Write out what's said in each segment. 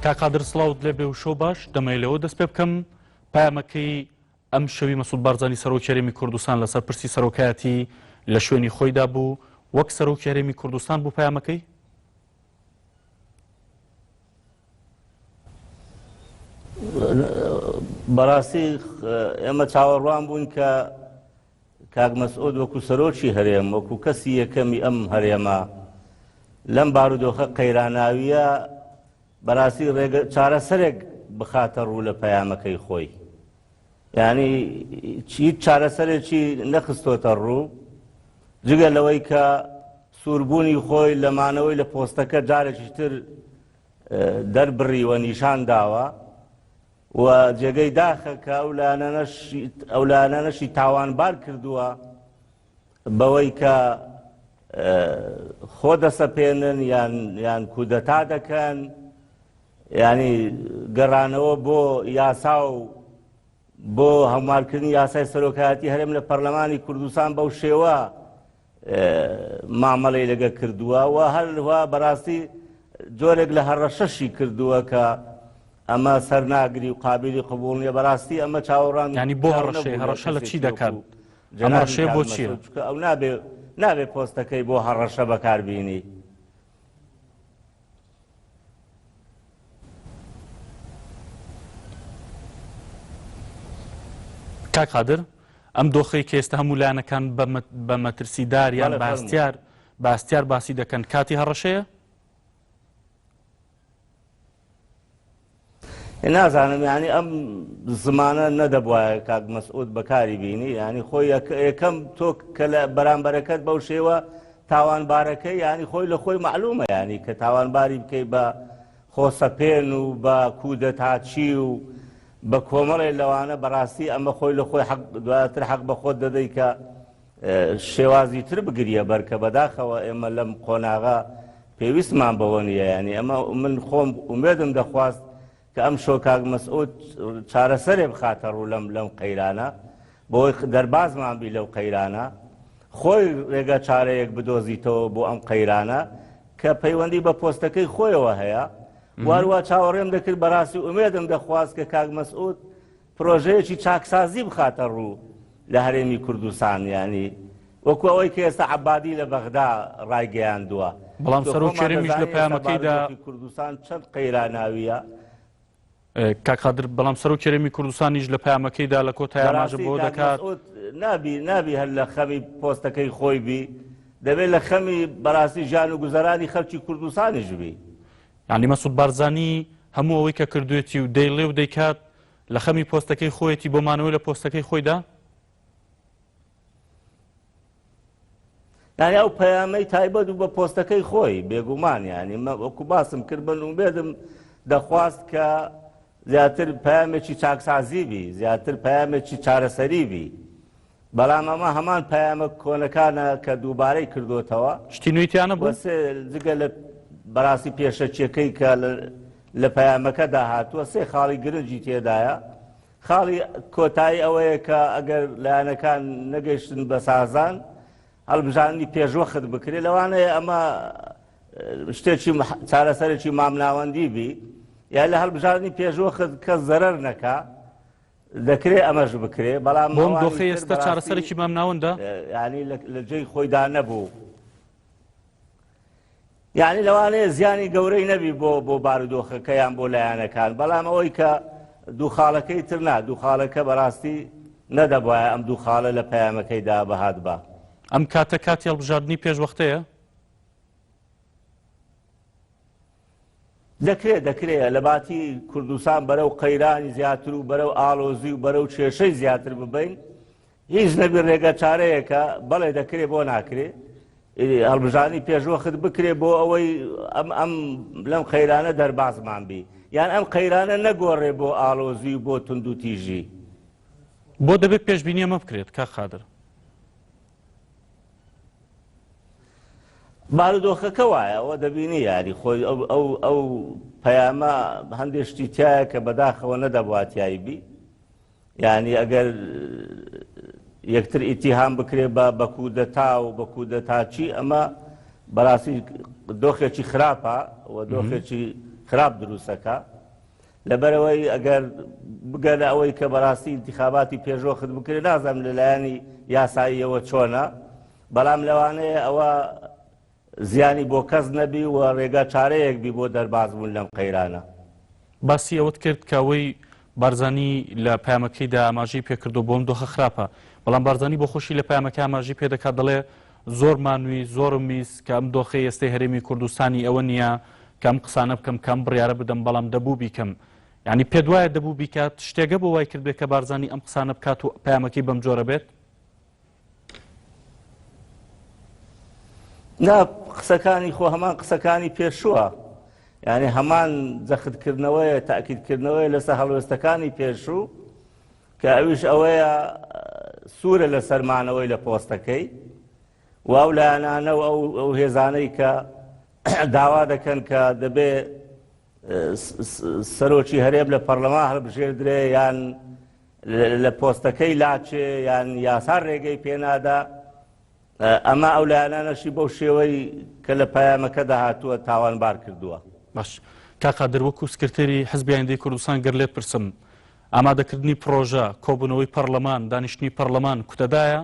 کاک قادر سڵاوت لێبێ و شەو باش دەمەوێت لەوە دەست پێ بکەم پەیامەکەی ئەم شەوی مەسعود بارزانی سەرۆکی هەرێمی کوردستان لەسەر پرسی سەرۆکایەتی لە شوێنی خۆیدا بوو وەک سەرۆکی هەرێمی کوردستان بوو پەیامەکەی؟ بەڕاستی ئێمە چاوەڕوان بووین کە کاک مەسعود وەکو سەرۆکی هەرێم وەکو کەسی یەکەمی ئەم هەرێمە لەم بارودۆخە قەیراناویە بەراستی ڕێگە چارەسەرێک بخاتە ڕوو لە پەیامەکەی خۆی یعنی هیچ چارەسەرێکی نەخستۆتە ڕوو جگە لەوەی کە سووربوونی خۆی لە مانەوەی لە پۆستەکە جارێکی تر دەربڕیوە نیشان داوە و جێگەی داخە کە ئەو ئەو لایەنانەشی تاوانبار کردووە بەوەی کە خۆ دەسەپێنن یان یان کودەتا دەکەن ینی گەڕانەوە بۆ یاسا و بۆ هەموارکردنی یاسای سەرۆکایەتی هەرێم لە پەرلەمانی کوردستان بەو شێوە مامەڵەی لەگە کردووە و هەروە بەڕاستی جۆرێک لە هەڕەشەشی کردووە کە ئەمە سەرناگری و قابلی قبوڵ نیە بەڕاستی ئەمە چاوەڕان ینی بۆ هەڕەشەی هەڕەشە لە چی دەکات ئەم هەڕەشەیە بۆ چییە؟ چونکە ئەو نابێ نابێ پۆستەکەی بۆ هەڕەشە بەکاربینی. کاک قادر ئەم دۆخەی کە ئێستا هەموو لایەنەکان بە مەترسیدار یان باستیار باستیار باسی دەکەن کاتی هەڕەشەیە؟ نازانم یعنی ئەم زمانە نەدەبواە کاک مەسعود بەکاری بینی یعنی خۆی یەکەم تۆ کە لە بەرامبەرەکەت بەو شێوە تاوانبارەکەی یعنی خۆی لە خۆی معلومە یعنی کە تاوانباری بکەی بە خۆسەپێن و بە کودەتاچی و بە کۆمەڵێ لەوانە بەڕاستی ئەمە خۆی لە خۆی حەق دواتر حەق بە خۆت دەدەی کە شێوازی تر بگریە بەر کە بەداخەوە ئێمە لەم قۆناغە پێویستمان بەوە نییە یانی ئەمە من خۆم ئومێدم دەخواست کە ئەم شۆ کاک مەسعود چارەسەرێ بخاتە ڕوو لەم لەم قەیرانە بۆی دەربازمان بی لەو قەیرانە خۆی ڕێگە چارەیەک بدۆزیتەوە بۆ ئەم قەیرانە کە پەیوەندی بە پۆستەکەی خۆیەوە هەیە واروا چاوەڕێم دەکرد بەڕاستی ئومێدم دەخواست کە کاک مەسعود پرۆژەیەکی چاکسازی بخاتە ڕوو لە هەرێمی کوردستان یانی وەکو ئەوەی کە ئێستا عەبادی لە بەغدا ڕایگەیاندووە. بەڵام سەرۆک هەرێمیش لە پەیامەکەیدا کوردستان چەند قەیراناویە. کاک قادر بەڵام سەرۆک هەرێمی کوردستانیش لە پەیامەکەیدا لە کۆتایی ئاماژە بەوە دەکات نابی نابی هەر لە خەمی پۆستەکەی خۆی بی دەبێت لە خەمی بەڕاستی ژیان و گوزەرانی خەلکی کوردستانیش بی. یانی مەسعود بارزانی هەموو ئەوەی کە کردوێتی و دەیڵێ و دەیکات لە خەمی پۆستەکەی خۆیەتی بۆ مانەوەی لە پۆستەکەی خۆیدا؟ یانی ئەو پەیامەی تایبەت و بە پۆستەکەی خۆی بێگومان یانی وەکو باسم کرد من ئومێدم دەخواست کە زیاتر پەیامێکی چاکسازی بی زیاتر پەیامێکی چارەسەری بی بەڵام ئەمە هەمان پەیامە کۆنەکانە کە دووبارەی کردۆتەوە. شتی نوێی تیا نەبوو؟ سێ جگە لە بەڕاستی پێشەکیەکەی کە لە پەیامەکەدا هاتووە سێ خاڵی گرنگی تێدایە خاڵی کۆتایی ئەوەیە کە ئەگەر لایەنەکان نەگەیشتن بە سازان هەڵبژاردنی پێشوەخت بکرێت لەوانەیە ئەمە شتێکی چارەسەرێکی مامناوەندی بی یا لە هەڵبژاردنی پێشوەخت کەس زەرەر نەکا دەکرێ ئەمەش بکرێ بەڵام بۆم دۆخی ئێستا چارەسەرێکی مامناوەندە ینی لە جێی خۆیدا نەبوو یعنی لەوانەیە زیانی گەورەی نەبی بۆ بۆ بارودۆخەکە یان بۆ لایەنەکان بەڵام ئەوەی کە دوو خاڵەکەی تر نا دوو خاڵەکە بەڕاستی نەدەبواە ئەم دوو خاڵە لە پەیامەکەیدا بەهات بە ئەم کاتە کاتی هەڵبژاردنی پێشوەختەیە دەکرێ دەکرێ لە باتی کوردستان بەرەو قەیرانی زیاتر و بەرەو ئاڵۆزی و بەرەو کێشەی زیاتر ببین هیچ نەبی ڕێگە چارەیەکە بەڵێ دەکرێ بۆ ناکرێ هەڵبژانی پێشوەخت بکرێ بۆ ئەوەی ئەم ئەم لەم قەیرانە دەربازمان بی یان ئەم قەیرانە نەگۆڕێ بۆ ئاڵۆزی و بۆ توندوتیژی. بۆ دەبێت پێشبینی ئەمە بکرێت کاک قادر؟ بارودۆخەکە وایە ئەوە دەبینی یاری خۆی ئەو ئەو ئەو پەیامە هەندێک شتی تایە کە بەداخەوە نەدەبوا تیای بی یعنی ئەگەر یەکتر ئیتیهام بکرێ بە بە کودەتا و بە کودەتاچی ئەمە بەڕاستی دۆخێکی خراپە و دۆخێکی خراپ دروستەکە. لەبەرئەوەی ئەگەر بگەنە ئەوەی کە بەڕاستی ئینتیخاباتی پێشوەخت بکرێت نازانم لەلایەنی یاساییەوە چۆنە بەڵام لەوانەیە ئەوە زیانی بۆ کەس نەبی و ڕێگا چارەیەک بی بۆ دەربازبوون لەم قەیرانە. باسی ئەوەت کرد کە ئەوەی بارزانی لە پەیامەکەیدا ئاماژەی پێکردووە بۆ ئەم دۆخە خراپە، بەڵام بارزانی بۆ خۆشی لە پەیامەکە ئاماژەی پێدەکات دەڵێ زۆرمان ویست، زۆرم ویست کە ئەم دۆخەی ئێستەی هەرێمی کوردستانی ئەوە نییە کە ئەم قسانە بکەم، کە ئەم بڕیارە بدەم، بەڵام دەبوو بیکەم. یانی پێت وایە دەبوو بیکات؟ شتێک هەبوو وای کردبێ کە بارزانی ئەم قسانە بکات و پەیامەکەی بەم جۆرە بێت؟ نا قسەکانی خۆ هەمان قسەکانی پێشووە یعنی هەمان جەختکردنەوەیە تاکیدکردنەوەی لەسەر هەڵوێستەکانی پێشوو کە ئەویش ئەوەیە سوورە لە سەرمانەوەی لە پۆستەکەی و ئەو لایەنانە و ئەو هێزانەی کە داوا دەکەن کە دەبێ سەرۆکی هەرێم لە پەرلەمان هەڵبژێردرێ یان لە پۆستەکەی لاچێ یان یاسا ڕێگەی پێنادا ئەمە ئەو لایەنانەشی بەو شێوەی کە لە پەیامەکەدا هاتووە تاوانبار کردووە. باش کاک قادر وەکو سکرتێری حزبی ئایندەی کوردستان گەر لێت پرسم ئامادەکردنی پڕۆژە، کۆبوونەوەی پەڕلەمان، دانیشتنی پەڕلەمان کوتەدایە؟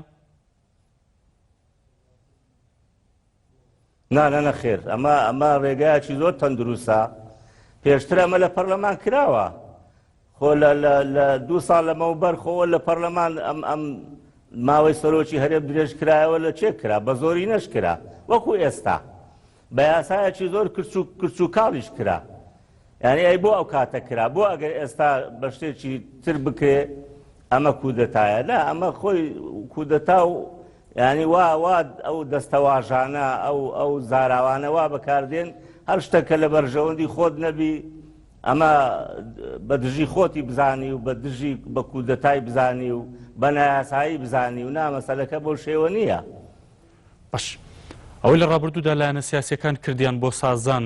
نا نا نەخێر ئەمە ئەمە ڕێگایەکی زۆر تەندروستە پێشتر ئەمە لە پەرلەمان کراوە خۆ لە لە لە دوو ساڵ لەمەوبەر خۆوە لە پەرلەمان ئەم ئەم ماوەی سەرۆکی هەرێم درێژ کرایەوە لە چێ کرا بە زۆری نەشکرا وەکو ئێستا بە یاسایەکی زۆر کرچ و کرچ و کاڵیش کرا یانی ئەی بۆ ئەو کاتە کرا بۆ ئەگەر ئێستا بە شتێکی تر بکرێ ئەمە کودەتایە نا ئەمە خۆی کودەتا و ینی وا وا ئەو دەستەواژانە ئەو ئەو زاراوانە وا بەکاردێن هەر شتەکە لە بەرژەوەندی خۆت نەبی ئەمە بە دژی خۆتی بزانی و بە دژی بە کودەتای بزانی و بە نایاسایی بزانی و نامەسەلەکە بۆ شێوە نییە. باش ئەوەی لە ڕابردوودا لایەنە سیاسیەکان کردیان بۆ سازان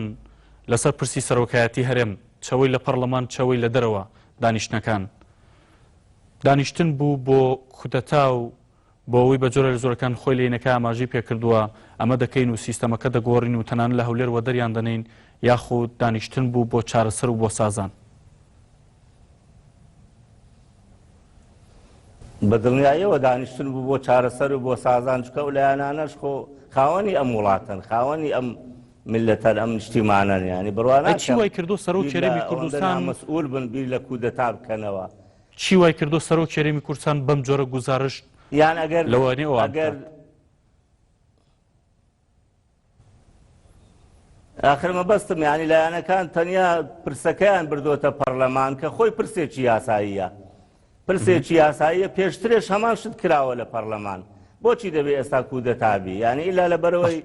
لەسەر پرسی سەرۆکایەتی هەرێم چەوەی لە پەڕلەمان چەوەی لە دەرەوە دانیشتنەکان دانیشتن بوو بۆ کودەتا و بۆ ئەوەی بە جۆرە لە جۆرەکان خۆی لینەکە ئاماژەی پێکردووە ئەمە دەکەین و سیستەمەکە دەگۆڕین و تەنانەت لە هەولێر وەدەریان دەنێین یاخود دانیشتن بوو بۆ چارەسەر و بۆ سازان. بە دڵنیاییەوە دانیشتن بوو بۆ چارەسەر و بۆ سازان چونکە ئەو لایەنانەش خۆ خاوەنی ئەم وڵاتەن خاوەنی ئەم میللەتەن ئەم نیشتیمانەن یانی بڕوا ئەی چی ناکەم وای کردووە سەرۆکی بیر لە هەرێمی ئەوەندە کوردستان نامەسئول بن بیر لە کودەتا بکەنەوە. چی وای کردووە سەرۆکی هەرێمی کوردستان بەم جۆرە گوزارشت یان ئەگەر لەوانەی ئەوان ئەگەر بکات؟ ئاخر مەبەستم یانی لایەنەکان تەنیا پرسەکەیان بردۆتە پەرلەمان کە خۆی پرسێکی یاساییە پرسێکی یاساییە پێشترێش هەمان شت کراوە لە پەرلەمان بۆچی دەبێ ئێستا کودەتا بی یعنی ئیلا لەبەرەوەی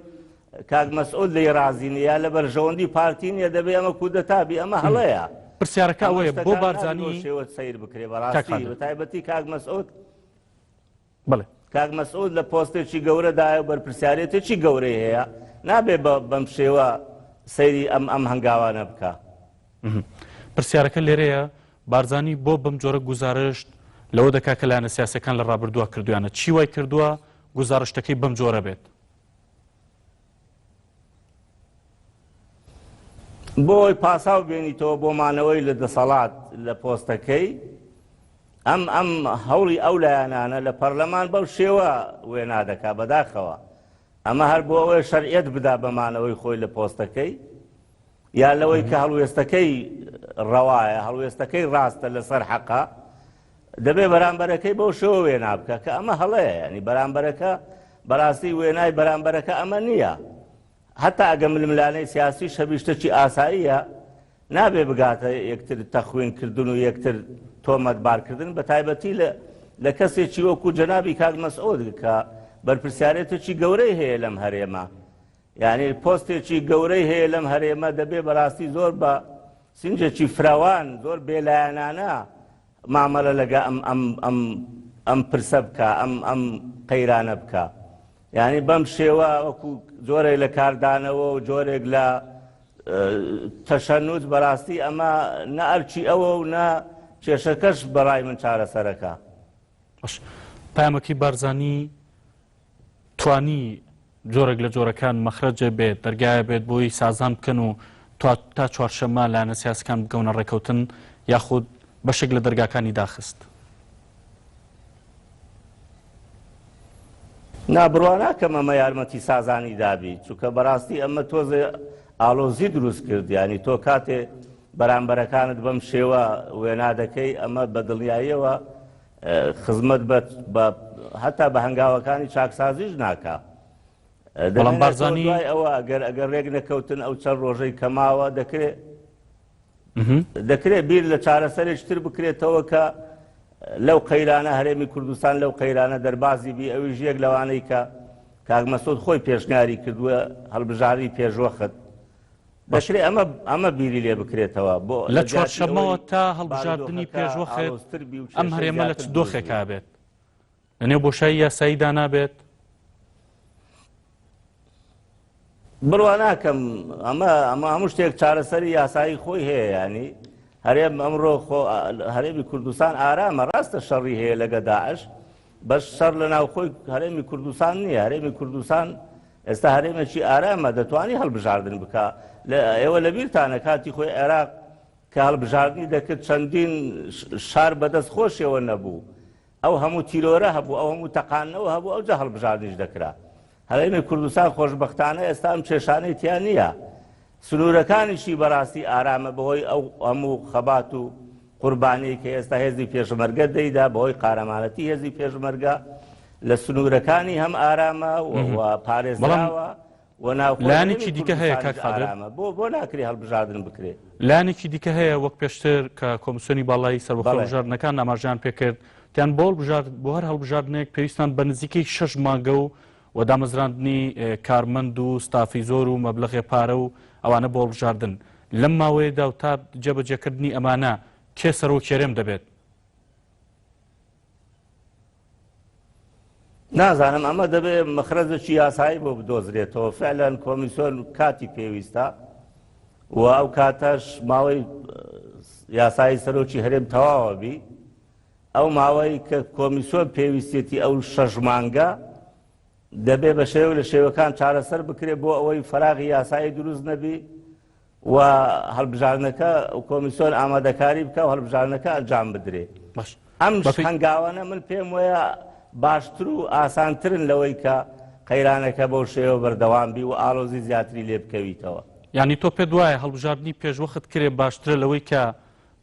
کاک مەسعود لێی ڕازی نییە لە بەرژەوەندی پارتی نییە دەبێ ئەمە کودەتا بی ئەمە هەڵەیە پرسیارەکە ئەوەیە بۆ بارزانی شێوە سیر بکرێ بەڕاستی بە تایبەتی کاک مەسعود بەڵێ. کاک مەسعود لە پۆستێکی گەورەدایە و بەرپرسیارێتێکی گەورەی هەیە، نابێ بە بەم شێوە سەیری ئەم ئەم هەنگاوانە بکا. پرسیارەکە لێرەیە، بارزانی بۆ بەم جۆرە گوزارشت لەوە دەکا کە لایەنە سیاسیەکان لە ڕابردووە کردویانە؟ چی وای کردووە گوزارشتەکەی بەم جۆرە بێت؟ بۆ ئەوەی پاساو بێنیتەوە بۆ مانەوەی لە دەسەڵات لە پۆستەکەی، ئەم ئەم هەوڵی ئەو لایەنانە لە پەرلەمان بەو شێوە وێنا دەکا بەداخەوە ئەمە هەر بۆ ئەوەیە شەرعیەت بدا بە مانەوەی خۆی لە پۆستەکەی یا لەوەی کە هەڵوێستەکەی ڕەوایە هەڵوێستەکەی ڕاستە لەسەر حەقە دەبێ بەرامبەرەکەی بەو شێوە وێنا بکە کە ئەمە هەڵەیە ینی بەرامبەرەکە بەڕاستی وێنای بەرامبەرەکە ئەمە نییە هەتا ئەگە ململانێی سیاسیش هەبی شتەکی ئاساییە، نابێ بگاتە یەکتر تەخوین کردن و یەکتر تۆمەتبار کردن بە تایبەتی لە لە کەسێکی وەکو جەنابی کاک مەسعود کە بەرپرسیارێتێکی گەورەی هەیە لەم هەرێمە یعنی پۆستێکی گەورەی هەیە لەم هەرێمە دەبێ بەڕاستی زۆر بە سنجێکی فراوان زۆر بێلایەنانە مامەلە لەگە ئەم ئەم ئەم ئەم پرسە بکا ئەم ئەم قەیرانە بکا یانی بەم شێوە وەکو جۆرێک لە کاردانەوە و جۆرێک لە تەشەنوج بەڕاستی ئەمە نە ئەرکی ئەوە و نە کێشەکەش بەڕای من چارەسەرەکە. باش پەیامەکەی بارزانی توانی جۆرێک لە جۆرەکان مەخرەجێ بێت، دەرگایە بێت بۆی سازان بکەن و تا چوارشەممە لایەنە سیاسەکان بکەونە ڕێکەوتن یاخود بەشێک لە دەرگاکانی داخست؟ نا بڕوا ناکەم ئەمە یارمەتی سازانی دابی چونکە بەڕاستی ئەمە تۆزێ ئاڵۆزی دروست کرد یانی تۆ کاتێ بەرامبەرەکانت بەم شێوە وێنا دەکەی ئەمە بە دڵنیاییەوە خزمەت بە هەتا بە هەنگاوەکانی چاکسازیش ناکا بەڵام بارزانی دوای ئەوە ئەگەر ئەگەر ڕێک نەکەوتن ئەو چەند ڕۆژەی کەماوە دەکرێت دەکرێت بیر لە چارەسەرێکی تر بکرێتەوە کە لەو قەیرانە هەرێمی کوردستان لەو قەیرانە دەربازی بی ئەویش یەک لەوانەی کە کاک مەسعود خۆی پێشنیاری کردووە هەڵبژاردنی پێشوەخت دەشرێ ئەمە ئەمە بیری لێ بکرێتەوە بۆ لە چوارشەمەوە تا هەڵبژاردنی پێشوەخت ئەم هەرێمە لە چ دۆخێکا بێت لەنێو بۆشایی یاساییدا نابێت؟ بڕوا ناکەم ئەمە ئەمە هەموو شتێک چارەسەری یاسایی خۆی هەیە ینی هەرێم ئەمڕۆ خۆ هەرێمی کوردستان ئارامە ڕاستە شەڕی هەیە لەگە داعش بەس شەڕ لە ناوخۆی هەرێمی کوردستان نییە هەرێمی کوردستان ئێستا هەرێمێکی ئارامە دەتوانی هەڵبژاردن بکە لە ئێوە لەبیرتانە کاتی خۆی عێراق کە هەڵبژاردنی دەکرد چەندین شار بەدەست خۆشیەوە نەبوو ئەو هەموو تیرۆرە هەبوو، ئەو هەموو تەقاندنەوە هەبوو، ئەوجا هەڵبژاردنیش دەکرا. هەرێمی کوردستان خۆشبەختانە ئێستا ئەم کێشانەی تیا نییە. سنوورەکانیشی بەڕاستی ئارامە بەهۆی ئەو هەموو خەبات و قوربانیەی کە ئێستا هێزی پێشمەرگە دەیدا، بەهۆی قارەمانەتی هێزی پێشمەرگە لە سنوورەکانی هەم ئارامە و پارێزراوە. و ناوخۆی لایەنێکی دیکە هەیە کاک قادر. بۆ بۆ ناکرێ هەڵبژاردن بکرێ؟ لایەنێکی دیکە هەیە وەک پێشتر کە کۆمیسیۆنی باڵای سەربەخۆی هەڵبژاردنەکان ئاماژەیان پێکرد تیان بۆ هەڵبژارد بۆ هەر هەڵبژاردنێک پێویستان بە نزیکەی شەش مانگە و و دامەزراندنی کارمەند و ستافی زۆر و مەبلەغێ پارە و ئەوانە بۆ هەڵبژاردن لەم ماوەیەدا و تا جێبەجێکردنی ئەمانە کێ سەرۆکی هەرێم دەبێت؟ نازانم ئەمە دەبێ مەخرەجێکی یاسایی بۆ بدۆزرێتەوە فعلەن کۆمیسیۆن کاتی پێویستە و ئەو کاتەش ماوەی یاسایی سەرۆکی هەرێم تەواوە بی ئەو ماوەی کە کۆمیسیۆن پێویستێتی ئەو شەش مانگە دەبێ بە شێوە لە شێوەکان چارەسەر بکرێت بۆ ئەوەی فراغی یاسایی دروست نەبی و هەڵبژاردنەکە کۆمیسیۆن ئامادەکاری بکە و هەڵبژاردنەکە ئەنجام بدرێ باش ئەم بەپێی هەنگاوانە من پێم وایە باشتر و ئاسانترن لەوەی کە قەیرانەکە بەو شێوە بەردەوام بی و ئاڵۆزی زیاتری لێ بکەویتەوە. یانی تۆ پێت وایە هەڵبژاردنی پێشوەخت کرێ باشترە لەوەی کە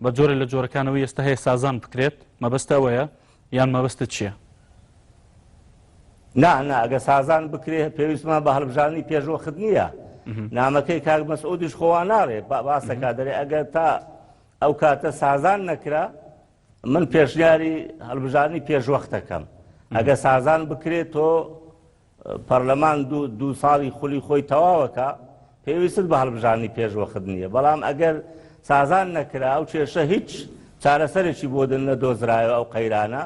بە جۆرێ لە جۆرەکانەوەی ئێستا هەیە سازان بکرێت؟ مەبەستە ئەوەیە یان مەبەستت چییە؟ نا نا ئەگە سازان بکرێ پێویستمان بە هەڵبژاردنی پێشوەخت نییە. نامەکەی کاک مەسعودیش خۆ وا ناڵێ باسەکا دەرێ ئەگەر تا ئەو کاتە سازان نەکرا من پێشنیاری هەڵبژاردنی پێشوەختەکەم ئەگە سازان بکرێت تۆ پەرلەمان دوو ساڵی خولی خۆی تەواوەکە پێویستت بە هەڵبژاردنی پێشوەخت نییە بەڵام ئەگەر سازان نەکرا ئەو کێشە هیچ چارەسەرێکی بۆ نەدۆزرایەوە ئەو قەیرانە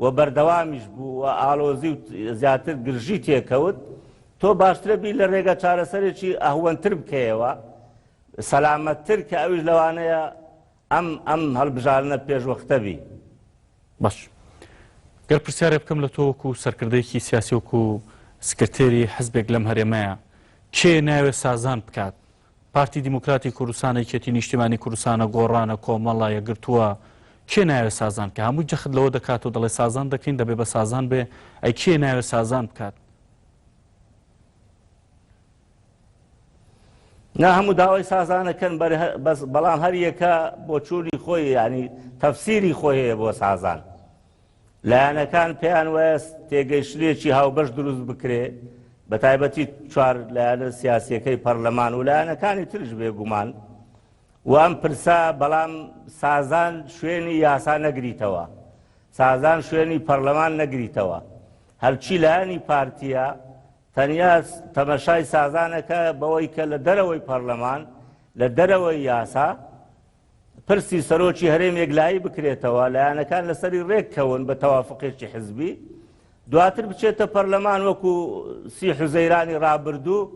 و بەردەوامیش بوو و ئاڵۆزی و زیاتر گرژی تێکەوت تۆ باشترە بیر لە ڕێگە چارەسەرێکی ئەهوەنتر بکەیەوە سەلامەتتر کە ئەویش لەوانەیە ئەم ئەم هەڵبژاردنە پێشوەختە بی. باش گەر پرسیارێ بکەم لە تۆ وەکو سەرکردەیەکی سیاسی وەکو سکرتێری حزبێک لەم هەرێمەیە کێ ناوێ سازان بکات پارتی دیموکراتی کوردستانە یەکێتی نیشتیمانی کوردستانە گۆڕانە کۆمەڵە یەکگرتووە کێ ناوێ سازان کە هەمووی جەخت لەوە دەکات و دەڵێ سازان دەکەین دەبێ بە سازان بێ ئەی کێ ناوێ سازان بکات نا هەموو داوای سازانەکەن بەس بەڵام هەر یەکە بۆچوونی خۆی ینی تەفسیری خۆی هەیە بۆ سازان لایەنەکان پێیان وایە تێگەیشتنێکی هاوبەش دروست بکرێ بە تایبەتی چوار لایەنە سیاسیەکەی پەرلەمان و لایەنەکانی ترش بێگومان و ئەم پرسە بەڵام سازان شوێنی یاسا نەگریتەوە سازان شوێنی پەرلەمان نەگریتەوە هەرچی لایەنی پارتیە تەنیا تەمەشای سازانەکە بەوەی کە لە دەرەوەی پەرلەمان، لە دەرەوەی یاسا، پرسی سەرۆکی هەرێم یەکلایی بکرێتەوە، لایەنەکان لەسەری رێک کەون بە تەوافقێکی حزبی، دواتر بچێتە پەرلەمان وەکو سی حوزەیرانی رابردوو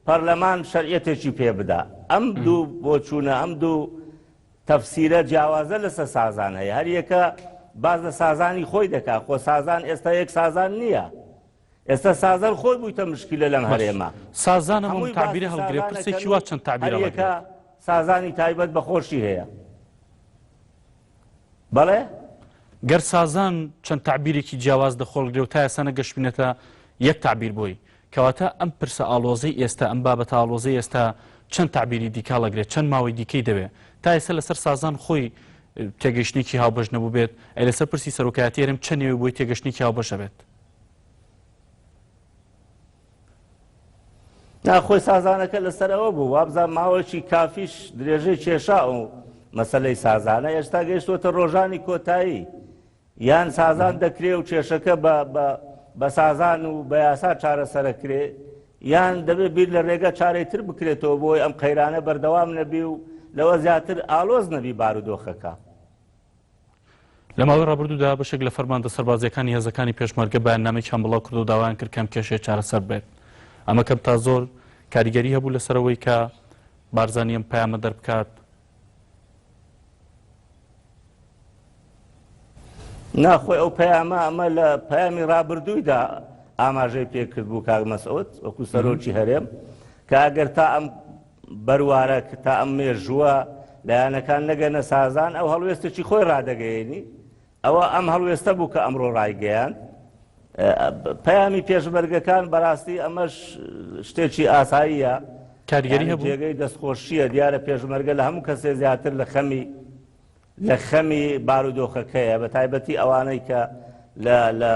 پەرلەمان شەرعیەتێکی پێ بدا. ئەم دوو بۆچوونە، ئەم دوو تەفسیرە جیاوازە لەسەر سازان هەیە. هەریەکە باس لە سازانی خۆی دەکا، خۆ سازان ئێستا یەک سازان نییە. ئێستا سازان خۆی بوویتە مشکیلە لەم هەرێمە. سازانە هەموو تەعبیرە هەڵگرێ پرسێکی وا چەند تەعبیر هەڵەگرێت. سازانی تایبەت بە خۆشی هەیە. بەڵێ؟ گەر سازان چەند تەعبیرێکی جیاواز دەخۆڵگرێ و تا ئێستا نەگەشتبینەتە یەک تەعبیر بۆی، کەواتە ئەم پرسە ئاڵۆزەی ئێستا، ئەم بابەتە ئاڵۆزەی ئێستا چەند تەعبیری دیکە هەڵەگرێ، چەند ماوەی دیکەی دەوێ؟ تا ئێستا لەسەر سازان خۆی تێگەیشتنێکی هاوبەش نەبووبێت، ئەی لەسەر پرسی سەرۆکایەتی هەرێم چەند نێوی بۆی تێگەشتنێکی هاوبەش هەبێت؟ نا خۆی سازانەکە لەسەر ئەوە بوو وابزان ماوەیەکی کافیش درێژەی کێشا ئەو مەسەلەی سازانە ئێستا گەیشتوەتە ڕۆژانی کۆتایی یان سازان دەکرێ و کێشەکە بە بە سازان و بە یاسا چارەسەرەکرێ یان دەبێت بیر لە ڕێگە چارەی تر بکرێتەوە بۆی ئەم قەیرانە بەردەوام نەبی و لەوە زیاتر ئالۆز نەبی بارودۆخەکە. لە ماوەی ڕابردوودا بەشێک لە فەرماندە سەربازییەکانی هێزەکانی پێشمەرگە بەیاننامەیەکیان بڵاو کردەوە و داوایان کرد کە ئەم کێشەیە چارەسەر بێت. ئەمە کەم تا زۆر کاریگەری هەبوو لەسەر ئەوەی کە بارزانی ئەم پەیامە دەربکات؟ نا خۆی ئەو پەیامە ئەمە لە پەیامی ڕابردوویدا ئاماژەی پێکرد بوو کاک مەسعود وەکو سەرۆکی هەرێم کە ئەگەر تا ئەم بەروارە تا ئەم مێژووە لایەنەکان نەگەنە سازان ئەو هەڵوێستێکی خۆی ڕادەگەیەنی ئەوە ئەم هەڵوێستە بوو کە ئەمڕۆ ڕایگەیاند پەیامی پێشمەرگەکان بەڕاستی ئەمەش شتێکی ئاساییە کاریگەری هەبوو جێگەی دەستخۆشیە دیارە پێشمەرگە لە هەموو کەسێ زیاتر لە خەمی لە خەمی بارودۆخەکەیە بە تایبەتی ئەوانەی کە لە لە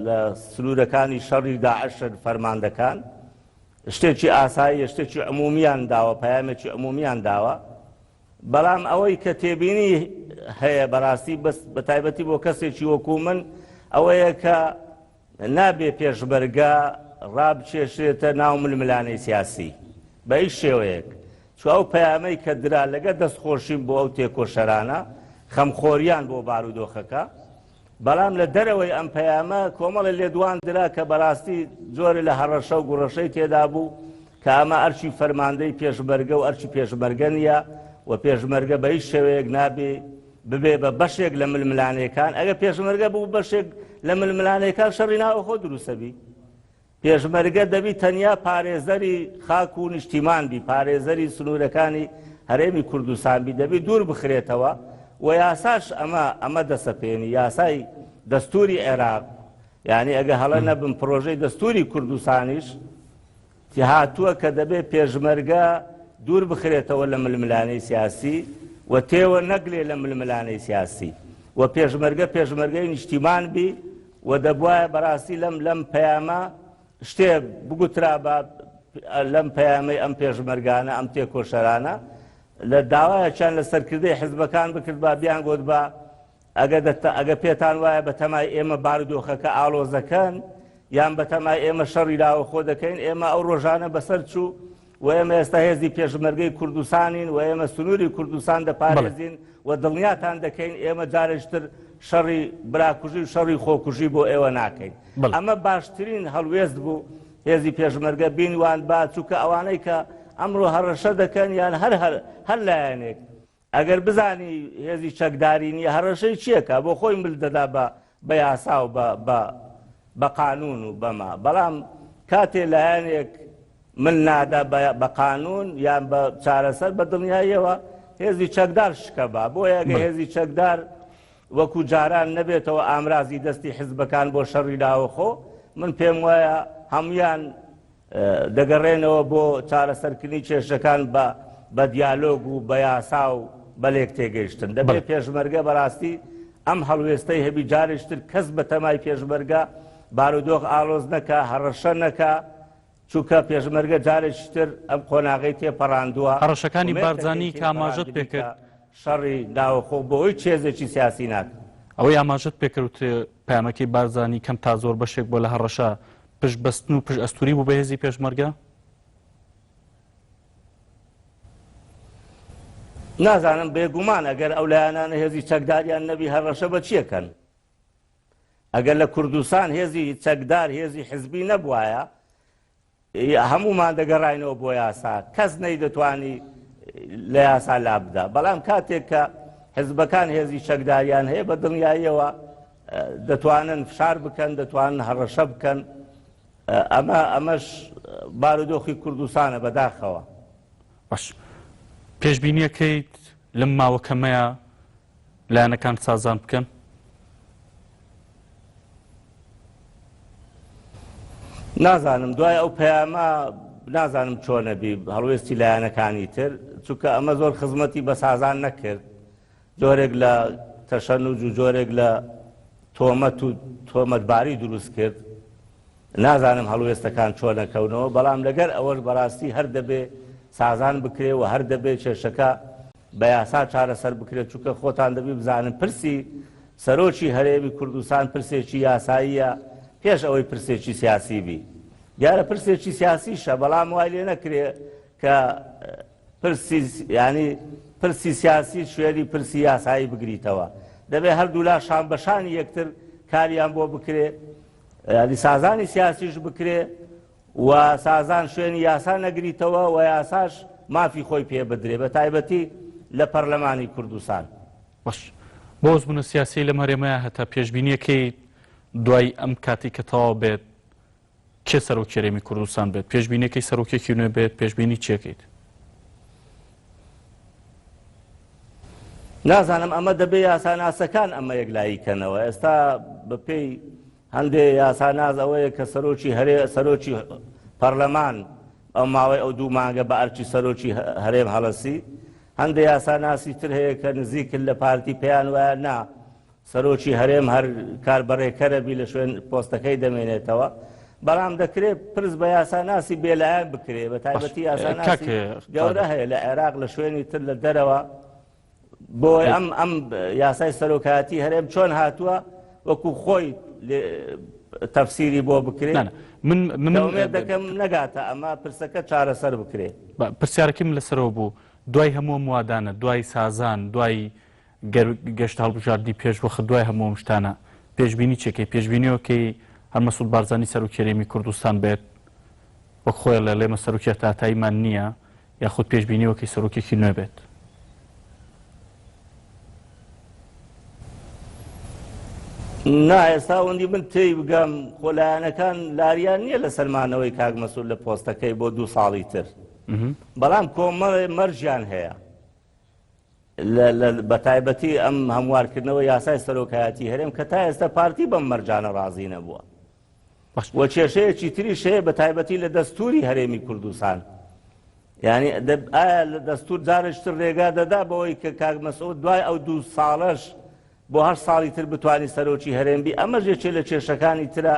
لە سنوورەکانی شەڕی داعشن فەرماندەکان شتێکی ئاساییە، شتێکی عمومیان داوە، پەیامێکی عمومیان داوە، بەڵام ئەوەی کە تێبینی هەیە بەڕاستی بەس بە تایبەتی بۆ کەسێکی وەکو من ئەوەیە کە نابێ پێشمەرگە ڕابکێشرێتە ناو ململانێی سیاسی بە هیچ شێوەیەک چو ئەو پەیامەی کە درا لەگە دەستخۆشیم بۆ ئەو تێکۆشەرانە خەمخۆریان بۆ بارودۆخەکە بەڵام لە دەرەوەی ئەم پەیامە کۆمەڵێ لێدوان درا کە بەراستی جۆرێ لە هەڕەشە و گوڕەشەی تێدا بوو کە ئەمە ئەرکی فەرماندەی پێشمەرگە و ئەرکی پێشمەرگە نییە و پێشمەرگە بە هیچ شێوەیەک نابێ ببێ بە بەشێک لە ململانێکان ئەگەر پێشمەرگە بوو بەشێک لە ململانێکان شەڕی ناوەخۆ دروستەبی پێشمەرگە دەبی تەنیا پارێزەری خاک و نیشتیمان بی، پارێزەری سنوورەکانی هەرێمی کوردستان بی، دەبی دوور بخرێتەوە و یاساش ئەمە ئەمە دەسەپێنی، یاسای دەستووری عێراق، یانی ئەگە هەڵە نەبم پرۆژەی دەستووری کوردستانیش هاتووە کە دەبێ پێشمەرگە دوور بخرێتەوە لە ململانێی سیاسی و تێوە نەگلێ لە ململانێی سیاسی و پێشمەرگە پێشمەرگەی نیشتیمان بی و دەبوایە بەراستی لەم لەم پەیامە شتێ بگوترابا لەم پەیامەی ئەم پێشمەرگانە ئەم تێکۆشەرانە لە داوایەکیان لە سەرکردەی حزبەکان بکردبا بیان گۆتبا ئەگە دەتە ئەگە پێتان وایە بەتەمای ئێمە بارودۆخەکە ئاڵۆزەکەن یان بەتەمای ئێمە شەڕی لاوەخۆ دەکەین ئێمە ئەو ڕۆژانە بەسەر چوو و ئێمە ئێستا هێزی پێشمەرگەی کوردستانین و ئێمە سنووری کوردستان دەپارێزین و دڵنیاتان دەکەین ئێمە جارێکی تر شەڕی براکوژی و شەڕی خۆکوژی بۆ ئێوە ناکەین. ئەمە باشترین هەڵوێست بوو هێزی پێشمەرگە بینواندبا، چونکە ئەوانەی کە ئەمڕۆ هەڕەشە دەکەن یان هەر هەر لایەنێک ئەگەر بزانی هێزی چەکداری نییە هەڕەشەی چیەکە بۆ خۆی مل دەدا بە بە یاسا و بە بە بە قانون و بەمە بەڵام کاتێ لایەنێک مل نادا بە بە قانون یان بە چارەسەر بە دڵنیاییەوە هێزی چەکدار شکە با بۆیە ئەگە هێزی چەکدار وەکو جاران نەبێتەوە ئامرازی دەستی حزبەکان بۆ شەڕی لاوەخۆ من پێم وایە هەمویان دەگەڕێنەوە بۆ چارەسەرکردنی کێشەکان بە بە دیالۆگ و بە یاسا و بە لێکتێگەیشتن. دەبێ پێشمەرگە بەراستی ئەم هەڵوێستەی هەبی جارێکی تر کەس بە تەمای پێشمەرگە بارودۆخ ئاڵۆز نەکا، هەڕەشە نەکا، چونکە پێشمەرگە جارێکی تر ئەم قۆناغەی تێپەڕاندووە. هەڕەشەکانی ئومێد دەکەین بارزانی کە ئاماژەت تێیپەڕاندبی پێکرد. کە شەڕی ناوەخۆ بۆ هیچ هێزێکی سیاسی ناکا. ئەوەی ئاماژەت پێکرد وترێ پەیامەکەی بارزانی کەم تا زۆر بەشێک بووە لە هەڕەشە پشت بەستن و پشت ئەستوری بوو بە هێزی پێشمەرگە؟ نازانم بێگومان ئەگەر ئەو لایەنانە هێزی چەکداریان نەبی هەڕەشە بە چیەکەن؟ ئەگەر لە کوردستان هێزی چەکدار هێزی حزبی نەبوایە هەمومان دەگەڕاینەوە بۆ یاسا کەس نەیدەتوانی لە یاسا لابدا بەڵام کاتێک کە حزبەکان هێزی چەکداریان هەیە بە دڵنیاییەوە دەتوانن فشار بکەن دەتوانن هەڕەشە بکەن ئەمە ئەمەش بارودۆخی کوردستانە بەداخەوە. باش پێشبینیەکەیت لەم ماوە کەمەیە. لایەنەکان سازان بکەن؟ نازانم دوای ئەو پەیامە نازانم چۆنە بی هەڵوێستی لایەنەکانی تر چونکە ئەمە زۆر خزمەتی بە سازان نەکرد جۆرێک لە تەشەنوج و جۆرێک لە تۆمەت و تۆمەتباری دروست کرد نازانم هەڵوێستەکان چۆنەکەونەوە بەڵام لەگەر ئەوەش بەڕاستی هەر دەبێ سازان بکرێ و هەر دەبێ کێشەکە بە یاسا چارەسەر بکرێت چونکە خۆتان دەبی بزانن پرسی سەرۆکی هەرێمی کوردستان پرسێکی یاساییە پێش ئەوەی پرسێکی سیاسی بی دیارە پرسێکی سیاسیشە بەڵام وای لێ نەکرێ کە پرسی ینی پرسی سیاسی شوێنی پرسی یاسایی بگریتەوە دەبێ هەردوولا شان بەشانی یەکتر کاریان بۆ بکرێ ینی سازانی سیاسیش بکرێ و سازان شوێنی یاسا نەگریتەوە و یاساش مافی خۆی پێ بدرێ بە تایبەتی لە پەرلەمانی کوردستان. باش بۆ ئەزموونە سیاسیەی لەم هەرێمەیا هەتا پێشبینیەکەی دوای ئەم کاتی کە تەواو بێت کێ سەرۆکی هەرێمی کوردستان بێت پێشبینیەکەی سەرۆکێکی نوێ بێت پێشبینی چێکەیت؟ نازانم ئەمە دەبێ یاساناسەکان ئەمە یەکلایی کەنەوە ئێستا بەپێی هەندێ یاساناس ئەوەیە کە سەرۆکی هەرێ سەرۆکی پەرلەمان ئەو ماوەی ئەو دوو مانگە بە ئەرکی سەرۆکی هەرێم هەڵەسی هەندێ یاساناسی تر هەیە کە نزیکن لە پارتی پێیان وایە نا سەرۆکی هەرێم هەر کار بەڕێکەرە بی لە شوێن پۆستەکەی دەمێنێتەوە بەڵام دەکرێت پرس بە یاساناسی بێلایەن بکرێ بە تایبەتی یاساناسی گەورە هەیە لە عێراق لە شوێنی تر لە دەرەوە بۆ ئەم ئەم یاسای سەرۆکایەتی هەرێم چۆن هاتووە وەکو خۆی تەفسیری بۆ بکرێت من من دەکەم نەگاتە ئەمە پرسەکە چارەسەر بکرێ پرسیارەکەم لەسەرەوە بوو دوای هەموو موادانە دوای سازان دوای گەشت هەڵبژاردنی پێش وەخت دوای هەموو ئەم شتانە پێشبینی چێکەی پێشبینیەوەکەی هەر مەسعود بارزانی سەرۆکی هەرێمی کوردستان بێت وەک خۆی ئەڵێ ئێمە سەرۆکی هەتاهەتاییمان نییە یاخود پێشبینیەوەکەی سەرۆکێکی نوێ بێت؟ نا ئێستا ئەوەندی من تێی بگەم خۆ لایەنەکان لاریان نییە لەسەر مانەوەی کاک مەسعود لە پۆستەکەی بۆ دوو ساڵی تر بەڵام کۆمەڵێ مەرجیان هەیە بەتایبەتی ئەم هەموارکردنەوە یاسای سەرۆکایەتی هەرێم کە تا ئێستا پارتی بەم مەرجانە ڕازی نەبووە و کێشەیەکی تریش هەیە بە تایبەتی لە دەستوری هەرێمی کوردستان یعنی ئایا لە دەستور جارێکتر ڕێگا دەدا بەوەی کە کاک مەسعود دوای ئەو دوو ساڵەش بۆ هەر ساڵی تر بتوانانی سەرۆکی هەرێم بی ئەمەش یەکێ لە کێشەکانی ترە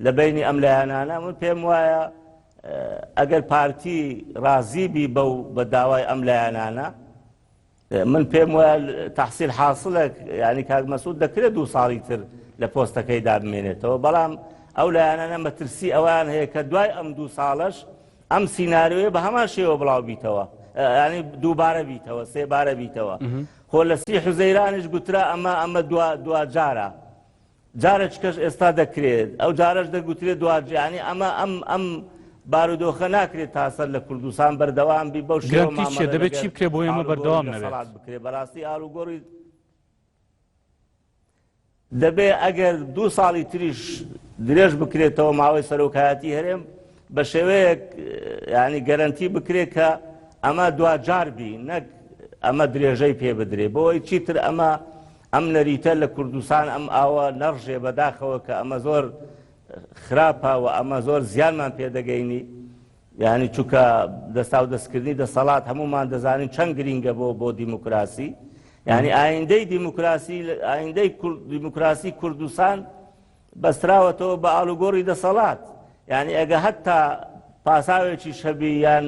لە بینی ئەم لایەنانە من پێم وایە ئەگەر پارتی ڕازی بی بەو بە داوای ئەم لایەنانە من پێم وایە تەحسیل حاسڵە یانی کاک مەسعود دەکرێت دوو ساڵی تر لە پۆستەکەیدا بمێنێتەوە بەڵام ئەو لایەنانە مەترسی ئەوان هەیە کە دوای ئەم دوو ساڵەش ئەم سیناریۆیە بە هەمان شێوە بڵاو بیتەوە ینی دووبارە بیتەوە سێبارە بیتەوە خۆ لە سی حوزەیرانیش گوترا ئەمە ئەمە دوا دواجارە جارێککەش ئێستا دەکرێت ئەو جارەش دەگوترێت دواجانی ئەمە ئەم ئەم بارودۆخە ناکرێت تاسەر لە کوردستان بەردەوام بی بەو شێوە گرەنتی چیە مامەڵە دەبێت لەگەر چی بکرێت بۆ ئێمە ئاڵوگۆڕی بەردەوام نەبێت؟ دەسەڵات بکرێت بەڕاستی ئاڵوگۆڕی دەبێ ئەگەر دوو ساڵی تریش درێژ بکرێتەوە ماوەی سەرۆکایەتی هەرێم بە شێوەیەک ینی گەرەنتی بکرێت کە ئەمە دواجار بی نەک ئەمە درێژەی پێ بدرێ بۆی چیتر ئەمە ئەم نەریتە لە کوردستان ئەم ئاوە نەڕژێ بەداخەوە کە ئەمە زۆر خراپە و ئەمە زۆر زیانمان پێدەگەینی یعنی چونکە دەستا و دەستکردنی دەسەڵات هەمومان دەزانین چەند گرینگە بۆ بۆ دیموکراسی یعنی ئایندەی دیموکراسی ئایندەی دیموکراسی کوردستان بەستراوەتەوە بە ئاڵوگۆڕی دەسەڵات یعنی ئەگە هەتا پاساوێکی شەبی یان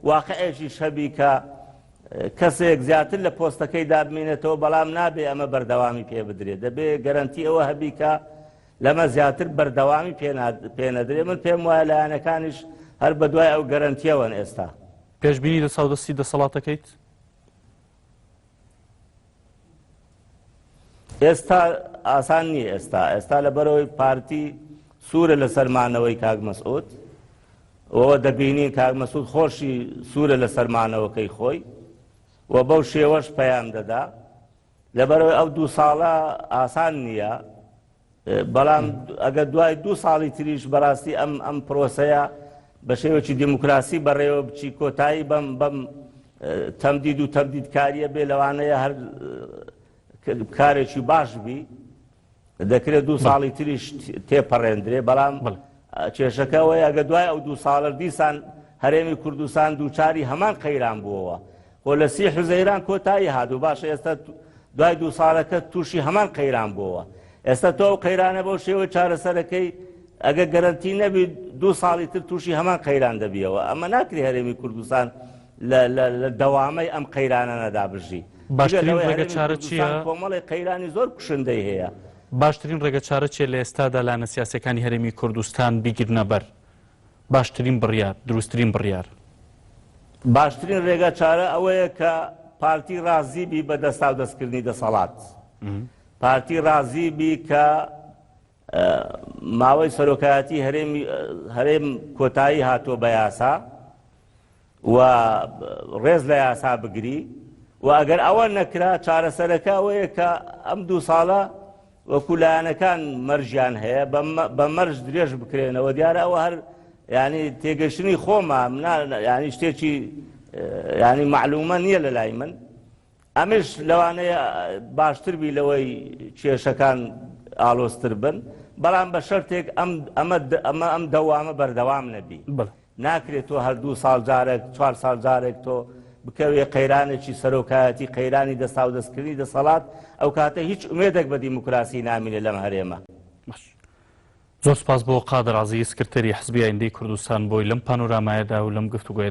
واقعێکی شەبی کە کەسێک زیاتر لە پۆستەکەی دابمێنێتەوە بەڵام نابێ ئەمە بەردەوامی پێ بدرێت دەبێ گەرەنتی ئەوە هەبی کە لەمە زیاتر بەردەوامی پێنەدرێ من پێم وایە لایەنەکانیش هەر بە دوای ئەو گەرەنتیەوەن ئێستا. پێشبینی دەساودەستی دەسەڵاتەکەیت؟ ئێستا ئاسان نییە ئێستا ئێستا لەبەرەوەی پارتی سوورە لەسەر مانەوەی کاک مەسعود ئەوە دەبینین کاک مەسعود خۆشی سوورە لەسەر مانەوەکەی خۆی و بەو شێوەش پەیام دەدا لەبەرەوەی ئەو دوو ساڵە ئاسان نییە بەڵام ئەگەر دوای دوو ساڵی تریش بەڕاستی ئەم ئەم پرۆسەیە بە شێوەکی دیموکراسی بەڕێوە بچی کۆتایی بەم بەم تەمدید و تەمدیدکاریە بێ لەوانەیە هەر کارێکی باش بی دەکرێت دوو ساڵی تریش تێپەڕێندرێ بەڵام کێشەکە ئەوەیە ئەگە دوای ئەو دوو ساڵە دیسان هەرێمی کوردستان دووچاری هەمان قەیران بووەوە خۆ لە سی حوزەیران کۆتایی هات و باشە ئێستا دوای دوو ساڵەکە تووشی هەمان قەیران بووەوە ئێستا تۆ ئەو قەیرانە بەو شێوە چارەسەرەکەی ئەگە گەرەنتی نەبی دوو ساڵی تر تووشی هەمان قەیران دەبیەوە ئەمە ناکری هەرێمی کوردستان لە دەوامەی ئەم قەیرانانەدا بژی. باشترین ڕێگە چارە چییە؟ کۆمەڵێک قەیرانی زۆر کوشندەی هەیە. باشترین ڕێگە چارە چیە لە ئێستادا لایەنە سیاسیەکانی هەرێمی کوردستان بیگرنە بەر؟ باشترین بڕیار، دروستترین بڕیار؟ باشترین ڕێگە چارە ئەوەیە کە پارتی ڕازی بی بە دەستاودەستکردنی دەسەڵات. پارتی ڕازی بی کە ماوەی سەرۆکایەتی هەرێمی هەرێم کۆتایی هاتووە بە یاسا و ڕێز لە یاسا بگری و ئەگەر ئەوە نەکرا چارەسەرەکە ئەوەیە کە ئەم دوو ساڵە وەکو لایەنەکان مەرجیان هەیە بە مەرج درێژ بکرێنەوە دیارە ئەوە هەر ینی تێگەشتنی خۆمە ینی شتێکی ینی معلومە نییە لە لای من ئەمش لەوانەیە باشتر بی لەوەی کێشەکان ئاڵۆزتر بن بەڵام بە شەرتێک ئەم ئەمە ئەمە ئەم دەوامە بەردەوام نەبی ناکرێت تۆ هەر دوو ساڵ جارێک چوار ساڵ جارێک تۆ بکەوێ قەیرانێکی سەرۆکایەتی قەیرانی دەستاودەستکردنی دەسەڵات ئەو کاتە هیچ ئومێدێک بە دیموکراسی نامینێ لەم هەرێمە. باش زۆر سپاس بۆ قادر عەزیز سکرتێری حزبی ئایندەی کوردستان بۆی لەم پانۆرامایەدا و لەم گفتوگۆیەدا.